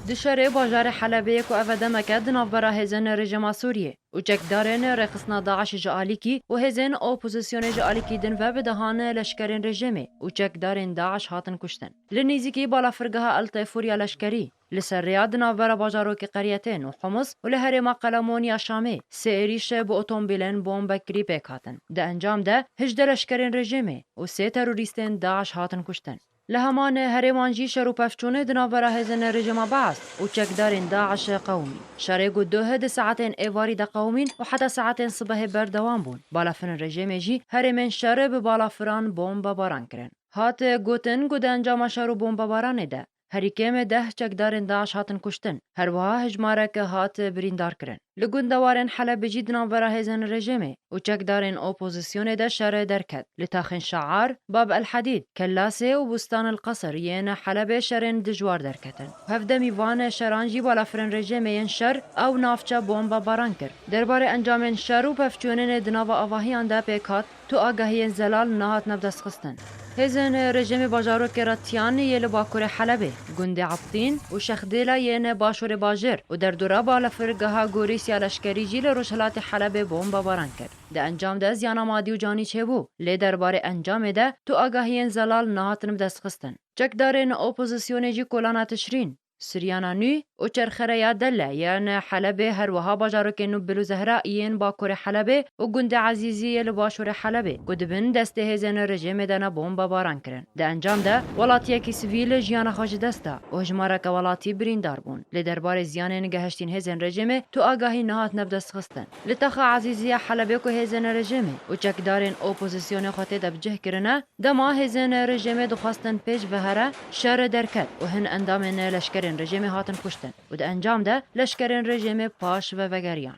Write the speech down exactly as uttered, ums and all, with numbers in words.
Di şerê bajarê Helebê ku ev e demeke di navbera hêzên rejîma Sûriyê û çekdarên rêxistina DAIŞ ji alîkî û hêzên opozisyonê ji alîkî din ve bi dehan leşkerên rejîmê û çekdarên DAIŞ hatin kuştin. Li nêzîkî balafirgeha El Teyfûr ya leşkerî, li ser rêya di navbera bajarokê Qeryetên û Humus û li herêma Qelemon ya Şamê sê êrîş bi otomobîlên bombekirî pêk hatin. Di encam de hejdeh leşkerên rejîmê û sê terorîstên DAIŞ hatin kuştin. Li heman herêman jî şer û pevçûnê di navbera hêzên rejîma Baas û çekdarên DAIŞ qewimî. Şerê ku duh di saetên êvarî de qewimîn û heta saetên sibehê berdewam bûn. Balafirên rejîmê jî herêmên şer bi balafiran bombebaran kirin. Hat gotin ku di encama şer û bombebaranê de herî kêm deh çekdarên DAIŞ hatin kuştin. Her wiha hejmarek hat birîndar kirin. Li gundewarên Helebê jî di navbera hêzên rejîmê û çekdarên opozisyonê de şer derket. Li taxên Şaar, Bab el Hedîd, Kellasê û Bustan el Qesir yên Helebê şerên dijwar derketin. Hevdemî van şeran jî balafirên rejîmê yên şer ew navçe bombebaran kir. Derbarê encamên şer û pevçûnên di nava avahiyan de pêk hat, tu agahiyên zelal nehatine bi dest xistin. Hêzên rejîmê bajarokê Retiyan yê li bakurê Helebê, gundê Ebtîn û Şexdêla yên başûrê bajêr û derdora balafirgeha Gorîs ya leşkerî jî li rojhilatê Helebê bombebaran kir. Di encam de ziyana madî û canî çêbû, lê derbarê encamê de tu agahiyên zelal nehatin bi dest xistin. Çekdarên opozisyonê jî kolana Tişrîn, Siryana Nû û Çerxereya Delle yên Helebê, her wiha bajarokên Nûbil û Zehra yên bakurê Helebê û gundê Ezîzî yê li başûrê Helebê ku di bin destê hêzên rejîmê de ne bombebaran kirin. Di encam de welatiyekî sivîl jiyana xwe ji dest da û hejmareke welatî birîndar bûn. Lê derbarê ziyanên gehiştîn hêzên rejîmê tu agahî nehatine bi dest xistin. Li taxa Ezîzî ya Helebê ku hêzên rejîmê û çekdarên opozisyonê xwe tê de bi cih kirine, dema hêzên rejîmê dixwestin pêş ve here, şer derket û hin endamên leşkerên rejîmê hatin kuştin û di encam de leşkerên rejîmê paş ve vegeriyan.